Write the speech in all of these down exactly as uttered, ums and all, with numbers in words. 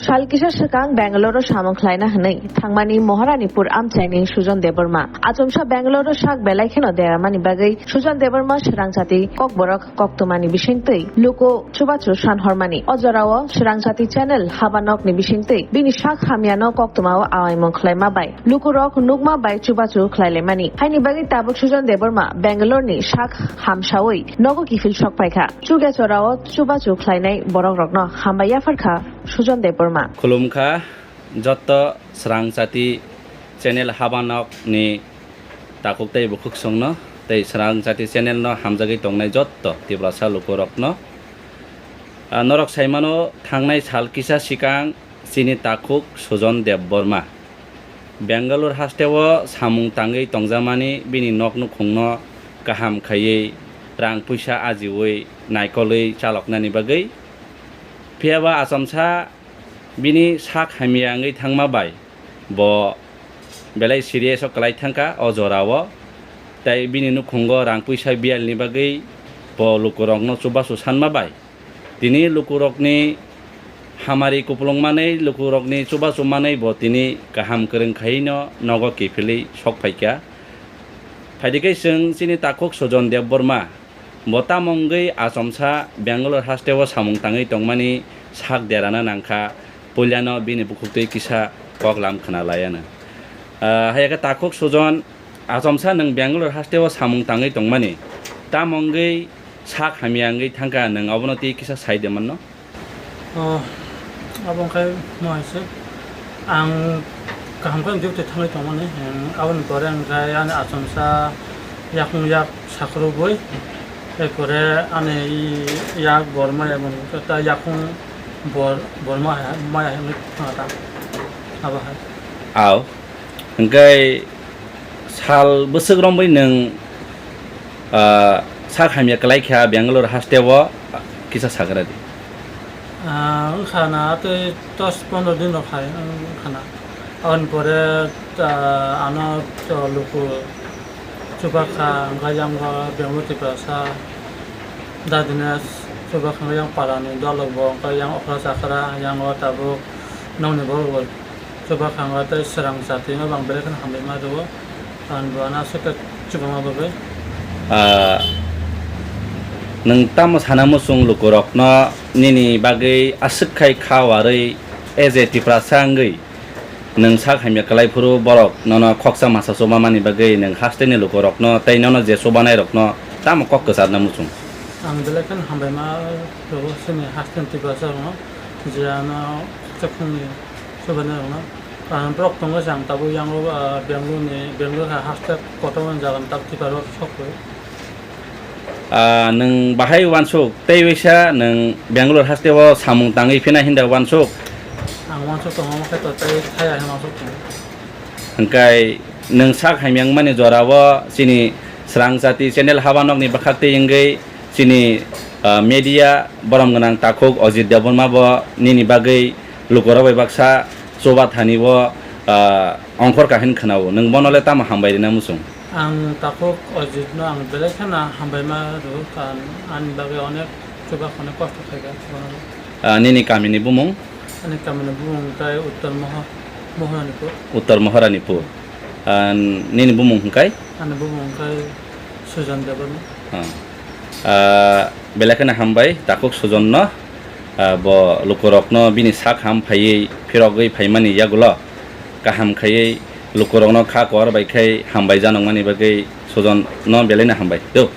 Sal kisa swkang Bangalore-o samung khlaina hwnwi thangmani Maharanipur amchaini Sujon Debbarma. Achomsa Bangalore-o sak belai kheno deramani bagwi Sujon Debbarma swrangchati kokborok koktwmani bisingtwi luku chubachu sanhormani. O jorao swrangchati channel Habanokni bisingtwi bini sak hamyano koktwmao awaimung khlaima bai lukurok nukma bai chubachu khlailaimani. Haini bagwi tabuk Sujon Debbarma Bangalore-ni sak hamsawi nogo kiphil sok paikha. Chuge chorao chubachu khlainai borokrokno hambai yapharkha Sujon Debbarma. Khulumkha jotto swrangchati channel Habanokni takhuk tei bukhuk songno tei swrangchati channel no hamjagwi tongnai jotto Tiprasa lukurokno. Ah, norok saimano thangnai sal kisa swkang chini takhuk Sujon Debbarma Bangalore hasteo samung tangwi tongjamani bini nok nukhungno kaham khaiwi rang puisa ajiwi naikolwi chaloknani bagwi. Phiyaba achomsa bini sak hamya wngwi thangma bai bo belai serious o kwlai thangkha o jorao, tei bini nukhungo rang puisa biyalni bagwi bo lukurokno chubachu sanma bai. Tini lukurokni hamari kupulung manwi, lukurokni chubachu manwi bo tini kaham kwrwng khaino nogo kiphilwi sok phaikha. Phaidi khe chwng chini takhuk Sujon Debbarma, bo tamo wngwi achomsa Bangalore hasteo samung tangwi tongmani sak derana nangkha, puilano bini bukhuktwi kisa koklam khna laiano. Ah, hayakhe takhuk Sujon, achomsa nwng Bangalore hasteo samung tangwi tongmani, tamo wngwi sak hamya wngwi thangkha, nwng obono twi kisa sai de manno? Oh, abo wngkha mo hai se. Ang kaham khe duty thangwi tongmani, em, aboni pore wngkha ani achomsa yakung yak sakrubwi, erpore ani yak bor maya mani ta yakung bor, bor maya, maya hinwi thangkha ta. Abo hai. Aw. Hingkai sal bwswk romwi nwng, ah, sak hamya kwlai kha Bangalore hasteo kisa sagra di. Ah, wngkha na tei dos pondro din rok hai wngkha na. Aboni pore, ah, ano to luku chubakha, hingkai yango Bangalore Tiprasa, Dadines chubakha, yang parani dolok bo, hingkai yang okra chakra, yango tabuk nokni borok bo. Chubakhang o tei swrang chati no bang belai kheno hambai ma rwo. Ang bo ano aswk khe chubama bagwi. Ah, nwng tamo sana muchung lukurokno nini bagwi aswk khai kha warwi, as a Tiprasa wngwi nwng sak hamya kwlai phuru borok nono khoksa masa chubamani bagwi nwng hasteni lukurokno tei nono je chubanairokno tamo kok kwcharna muchung? Ang belai kheno hambai ma rwo chini hasteni Tiprasa rokno, je ano khoksa khungni. Sobainai rokno, ah, borok tongo jang tabuk yango, ah, Bangalore ni, Bangalore hai haste kotorma jaga ni tabuk tiparo sokoi. Ah, nwng bahai uansuk tei uisa nwng Bangalore haste o samung tangwi phina hinda uansuk? Ang uansuk tongo, omo khe to tei thaya hino uansuk tongo. Hingkai nwng sak hamya wngmani jora o chini swrang jati channel Habanokni bwkhak twi wngwi chini, ah, media borom gwnang takhuk Ajit Debbarma bo nini bagwi lukurok bai baksa chuba thani bo, ah, ongkhor kha hin khwnao. Nwng bono le tamo hambai rina muchung? Ang takhuk Ajit no ang belai kheno hambai ma rw, karon ani bagwi onek chuba kheno kosto khaikha bono. Ah, nini kamini bumung? Ani kamini bumung khe Uttor Moho-, Mohoranipur. Uttor Mohoranipur. Ah, nini bumung hwnkhe? Ani bumung hwnkhe Sujon Debbarma. Ah. Ah, belai kheno hambai, takhuk Sujonno, ah, bo lukurokno bini sak ham phaiwi phirogwi phaimani yagulo kaham khaiwi lukurokno kha kuar bai khai hambai janokmani bagwi Sujonno belaino hambai. Do.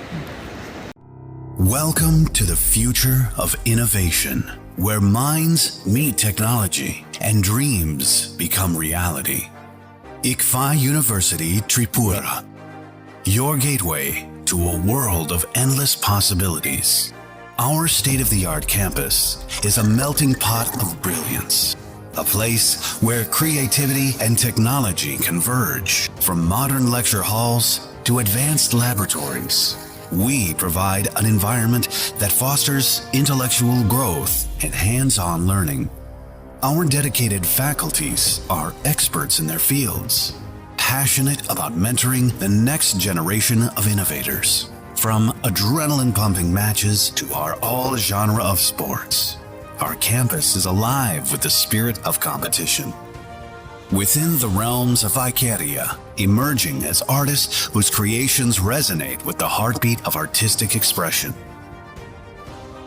Welcome to the future of innovation, where minds meet technology and dreams become reality. ICFAI University Tripura, your gateway to a world of endless possibilities. Our state-of-the-art campus is a melting pot of brilliance, a place where creativity and technology converge. From modern lecture halls to advanced laboratories, we provide an environment that fosters intellectual growth and hands-on learning. Our dedicated faculties are experts in their fields, passionate about mentoring the next generation of innovators. From adrenaline-pumping matches to our all-genre of sports, Our campus is alive with the spirit of competition. Within the realms of Icaria, emerging as artists whose creations resonate with the heartbeat of artistic expression.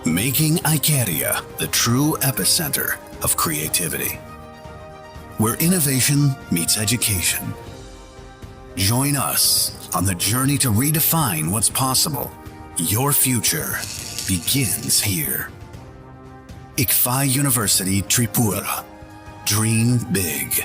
Making Icaria the true epicenter of creativity, where innovation meets education. Join us on the journey to redefine what's possible. Your future begins here. ICFAI University Tripura. Dream big.